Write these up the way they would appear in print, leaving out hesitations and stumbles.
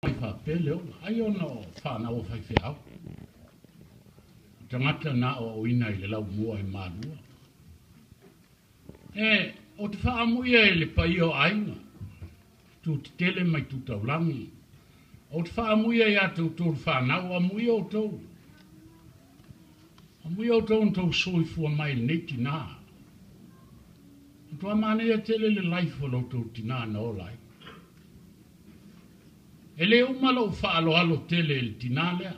Mai faapea le ola, ai ona o fanau a faifeau, o tagata na aoaoina i le laumua i Malua. E, ou te faaamuia i le paia o aiga, tu tetele mai tu taulagi. Ou te faaamuia ia te outou le fanau, amuia outou. Amuia outou na tou soifua mai i lenei tinā. Matua manaia tele le life o lo outou tinā na ola ai. E le uma lou faaaloalo tele i le tinā lea.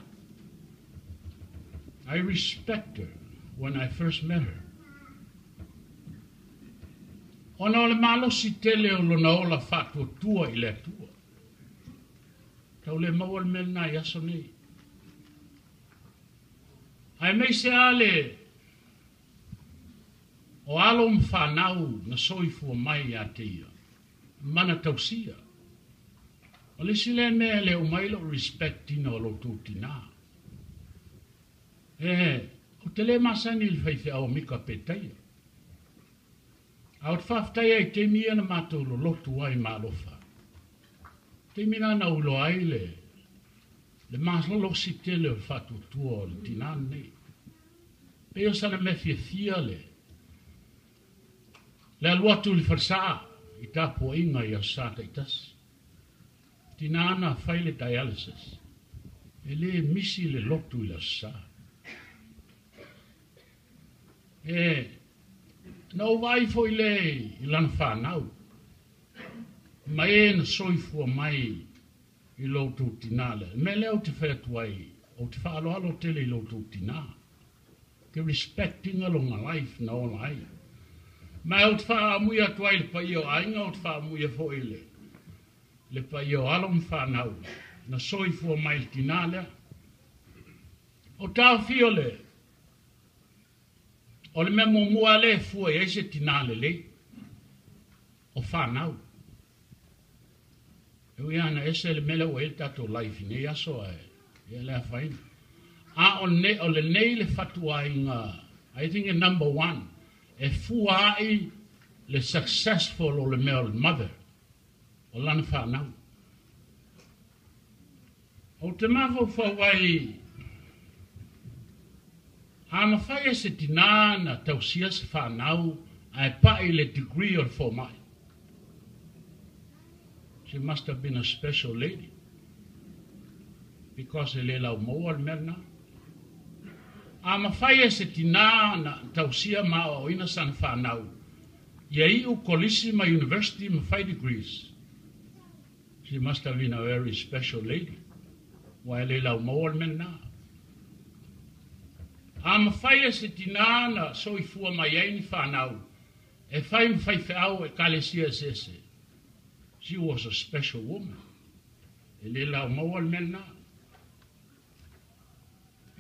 I respect her when I first met her. Ona o le malosi tele o lona ola faatuatua i le Atua. Tau le maua le mea lena i aso nei. Aemaise lava le o alo ma fanau na soifua mai ia te ia. Mana tausia. O le isi lea mea e le uma ai lou respect ina o lo outou tinā. E, ou te le masani i le faifeau o Mika Petaia. A ou te faafetai ai i taimi ia na matou lolotu ai ma alofa. Taimi la na ou iloa ai le, le malosi tele o le faatuatua o le tinā lenei. Pei o sana mea fiafia le, Le alu atu i le falesa i tapuaiga i aso Sa taitasi. Tina na fai le dialysis. E le misi le lotu i le aso Sa. E, na ou vaai foi lea i lana fanau, ma e na soifua mai i lo outou tinā lea. Le mea lea ou te fai atu ai, ou te faaaloalo tele i lo outou tinā. Te respect ina lona life na ola ai. Ma ou te faaamuia atu ai i le paia o aiga, ou te faaamuia foi i le, le paia o alo ma fanau na soifua mai i le tinā lea. O taofi o le, o le mea muamua lava lea e fua i ai se tinā lelei, o fanau. E ui lava ina ese le mea lea ua i ai le tatou life i nei aso ae ia le afaina. A o le, o lenei le fatuaiga, I think e number one, e fua ai le successful o le mea o le mother, o lana fanau. Ou te mafaufau ai, a mafai e se tinā na tausia se fanau ae pa'i le degree o le fomai. She must have been a special lady because e le laumaua le mea lena. A mafai e se tinā na tausia ma aoaoina sana fanau ia iu kolisi ma university ma fai degrees. She must have been a very special lady aua e le laumaua le mea lena. A mafai e se tinā na soifua mai ai ni fanau e fai ma faifeau ekalesia eseese. She was a special woman. E le laumaua le mea lena.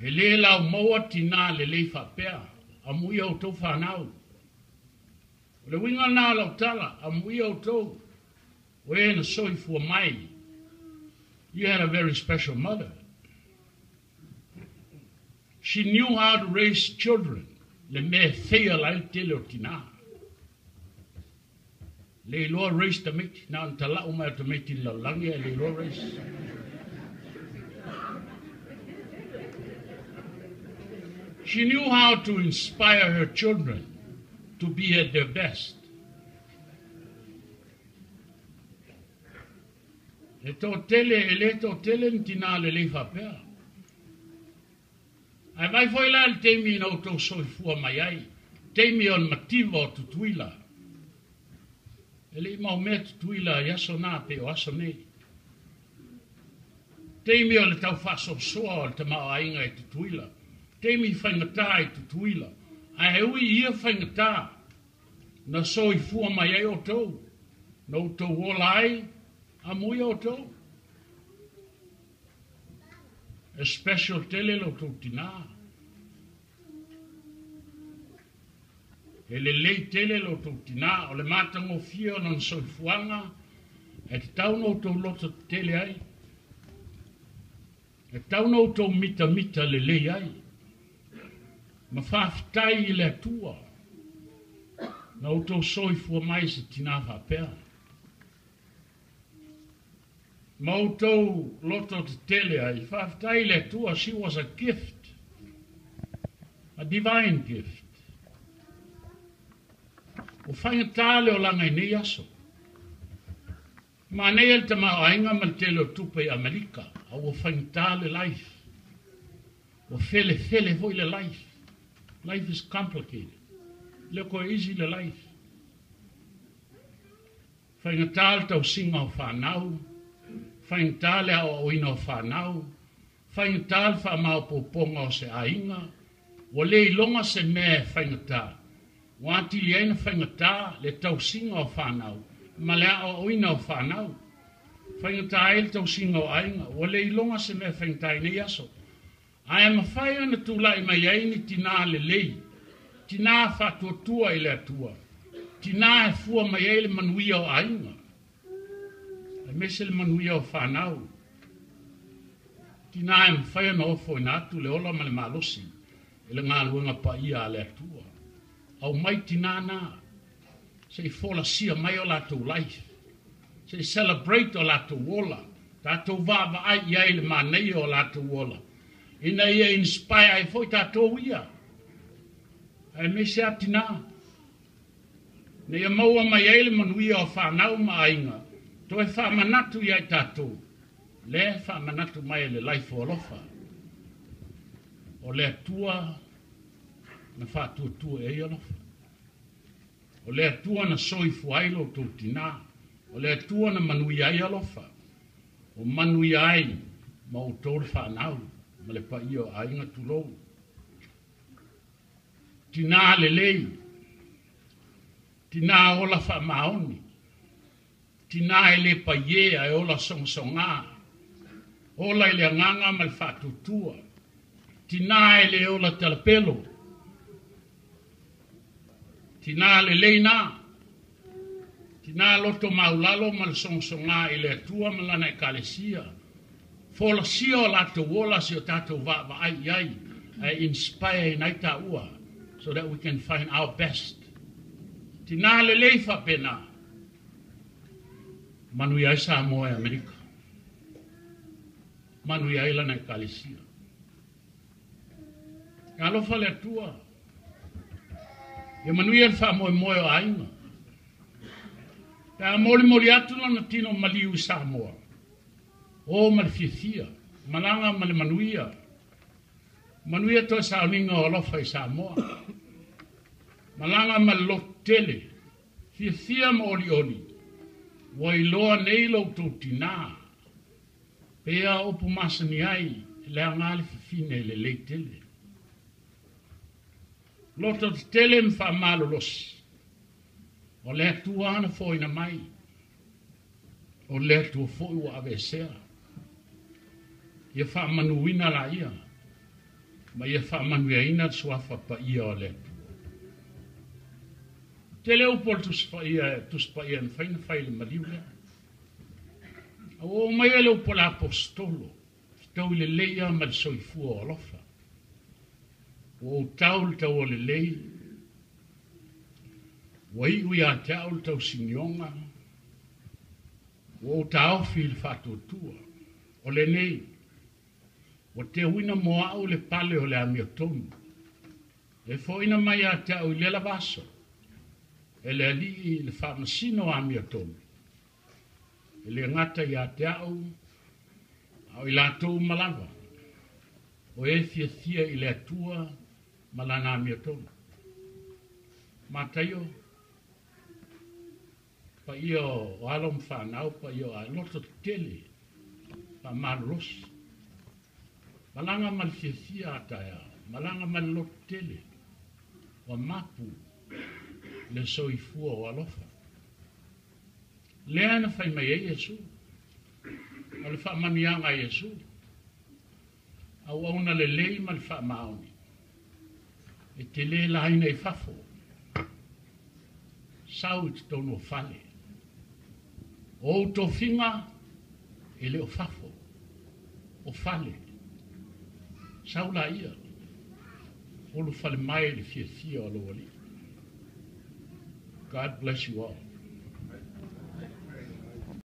E le laumaua tinā lelei faapea. Amuia outou fanau. O le uiga lena o lau tala, amuia outou. O e na soifua mai. You had a very special mother. She knew how to raise children. Le mea e fail ai le tele o tinā. Le iloa raise tamaiti. Na ona talau mai o tamaiti i le lalolagi ae le iloa raise. She knew how to inspire her children to be at their best. E toatele, e le toatele ni tinā lelei faapea. Ae vaai foi la i le taimi na outou soifua mai ai, taimi o le mativa o Tutuila. E le i maumea Tutuila i aso na pei o aso nei. Taimi o le tau faasoasoa o le tamaoaiga i Tutuila, taimi faigata i Tutuila, ae ui i ia faigata, Na soifua mai ai outou, na outou ola ai, amuia outou. E special tele lo outou tinā. E lelei tele lo outou tinā, o le matagofie o lona soifuaga, e tatau ona outou loto tetele ai. E tatau ona outou mitamita lelei ai, ma faafetai i le Atua na outou soifua mai i se tinā faapea. Ma outou loto tetele ai, faafetai i le Atua, she was a gift, a divine gift. Ua faigata le olaga i nei aso. Manaia le tamaoaiga ma le tele o tupe i Amerika, a ua faigata le life. Ua felefele foi le life. Life is complicated. E le o toe easy le life. Faigata le tausiga o fanau, faigata le aoaoina o fanau, faigata le faamaopoopoga o se aiga, ua le iloga se mea e faigata, ua atili ai ona faigata le tausiga o fanau ma le aoaoina o fanau. Faigata ai le tausiga o aiga, ua le iloga se mea e faigata i nei aso. Ae mafai ona tulai mai ai ni tinā lelei, tinā faatuatua i le Atua, tinā e fua mai ai le manuia o aiga, aemaise le manuia o fanau, tinā e mafai ona ofoina atu le ola ma le malosi i le galuega paia a le Atua. Aumai tinā na, se i folasia mai o latou life, se i celebrate o latou ola, tatou vaavaai i ai i le manaia o latou ola, ina ia inspire ai foi tatou ia, aemaise lava tinā, ina ia maua mai ai le manuia o fanau ma aiga, toe faamanatu ia i tatou, lea e faamanatu mai e le life o alofa, o le Atua na faatuatua i ai alofa. O le Atua na soifua ai lo outou tinā. O le Atua na manuia ai alofa. Ua manuia ai ma outou le fanau ma le paia o aiga tulou. Tinā lelei, tinā ola faamaoni, tinā e le paie ae ola sogasogā, ola i le agaga ma le faatuatua, tinā e le ola talapelo, tinā lelei nā, tinā loto maulalo ma le sogasogā i le Atua ma Lana Ekalesia, folasia o latou ola se o tatou vaavaai i ai, ae inspire ina ai taua, so that we can find our best. Tinā lelei faapena. Manuia ai Samoa e Amerika. Manuia ai lana Ekalesia. E alofa le Atua. Ia manuia le faamoemoe o aiga. Pe a molimoli atu lona tino maliu i Samoa, o ma le fiafia, malaga ma le manuia. Manuia toe sauniga o alofa i Samoa. Malaga ma le loto tele, fiafia ma olioli, ua iloa nei lo outou tinā. Pei a upu masani ai, leaga le fafine lelei tele. Loto tetele ma faamalolosi, o le Atua na foina mai, o le Atua foi ua aveesea. Ia faamanuina laia, ma ia faamanuiaina le suafa paia o le Atua. Tele upu o le Tusi Paia, Tusi Paia e mafai ona fai i le maliu lea. A ua oo mai ai le upu a le Aposetolo, fetaui lelei lava ma le soifua o alofa. Ua ou tau le taua lelei, ua iu ia te au le tausinioga, ua ou taofi i le faatuatua. O lenei, ua teuina mo au le pale o le amiotonu, e foina mai ia te au i lea lava aso, e le Alii le faamasino amiotonu, e le gata ia te au, a o i latou uma lava, o e fiafia i le Atua ma Lana amiotonu. Mataio, paia o alo ma fanau, paia o loto tetele, faamalolosi, malaga ma le fiafia a taeao, malaga ma le loto tele, ua mapu le soifua o alofa. Lea na fai mai ai Iesu, o le faamanuiaga a Iesu, auauna lelei ma le faamaoni, e te le laina i fafo, sau i totonu o fale. O ou tofiga e le o fafo, o fale. Sau laia, ulufale mai i le fiafia o lou Alii. God bless you all.